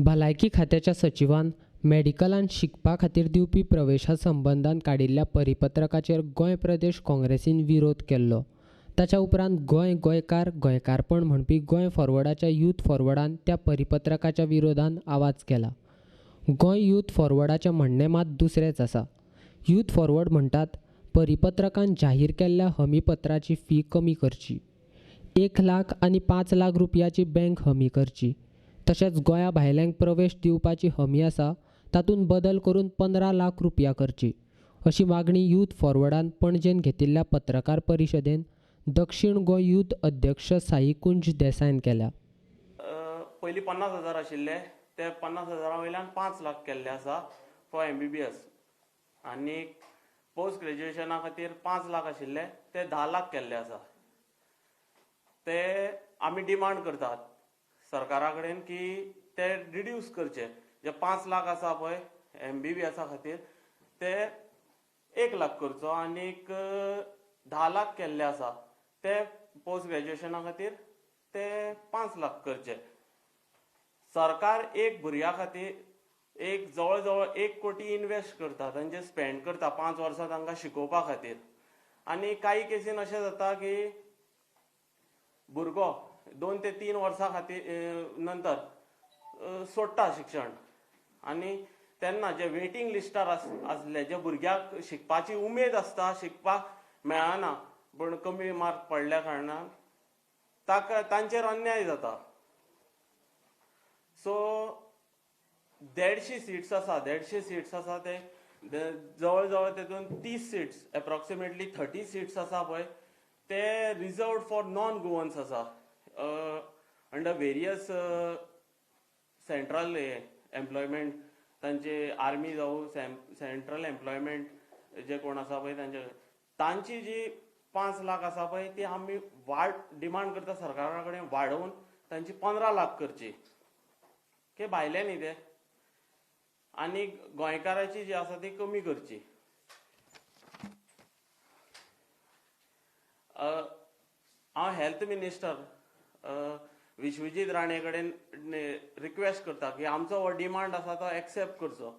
भलायकी खात्याच्या सचिवान मेडिकलान शिकपा खातीर दिवपी प्रवेशा संबंदान काडिल्ल्या परिपत्रकाचेर गोंय प्रदेश काँग्रेसीन विरोध केल्लो. ताच्या उपरांत गोंय गोंयकार गोंयकारपण म्हणपी गोंय फॉरवर्डाच्या यूथ फॉरवर्डान त्या परिपत्रकाच्या विरोधान आवाज केला. गोंय यूथ फॉरवर्डाचें म्हणणें मात दुसरेंच आसा. यूथ फॉरवर्ड म्हणटात परिपत्रकान जाहीर केल्ल्या हमीपत्राची फी कमी करची, 1 लाख आनी 5 लाख रुपयाची बँक हमी करची, तशेंच गोंया भायल्यांक प्रवेश दिवपाची हमी आसा तातूंत बदल करून 15 लाख रुपया करची, अशी मागणी यूथ फॉरवर्डान पणजेन घेतिल्ल्या पत्रकार परिशदेन दक्षिण गोंय यूथ अध्यक्ष साई कुंज देसायन केल्या. पयलीं 50,000 आशिल्ले ते 50,000 वयल्यान 5 लाख केल्ले आसा फॉर MBBS, आनी पोस्ट ग्रेज्युएशना खातीर 5 लाख आशिल्ले ते 10 लाख केल्ले आसा. ते आमी डिमांड करतात सरकारा कडेन की ते रिड्यूस करचे, जे 5 लाख आसा पळय MBBS खातीर ते 1 लाख करचो, आनीक 10 लाख केल्ले आसा ते पोस्ट ग्रेज्युएशना खातीर ते 5 लाख करचे. सरकार एक भुरग्या खातीर एक जवळ जवळ 1 कोटी इन्वेस्ट करता, तांचे स्पेंड करता 5 वर्सां तांकां शिकोवपा खातीर. आनी कांय केसीन अशें जाता की भुरगो 2 ते 3 वर्सां खातीर नंतर सोडटा शिक्षण, आनी तेन्ना जे वेटींग लिस्टार आसले जे भुरग्याक शिकपाची उमेद आसता, शिकपाक मेळना पूण कमी मार्क पडल्या कारणान ताका तांचेर अन्याय जाता. सो 150 सीट्स आसा, 150 सीट्स आसा ते जवळ जवळ तेतून 30 सीट्स, एप्रॉक्सिमेटली 30 सीट्स आसा पळय ते रिजर्वड फॉर नॉन गोवन्स आसा अंडर वेरियस सेंट्रल एम्प्लॉयमेंट, तांचे आर्मी जावं सेंट्रल एम्प्लॉयमेंट जे कोण आसा पळय तांचे तांची जी 5 लाख आसा पळय ती आमी डिमांड करता सरकारा कडेन वाडोवन तांची 15 लाख करची, की भायले न्ही ते, आनी गोंयकाराची जी आसा ती कमी करची. हांव हेल्थ मिनिस्टर विश्वजीत राणे कडेन रिक्वेस्ट करता की आमचो हो डिमांड आसा तो एक्सेप्ट करचो.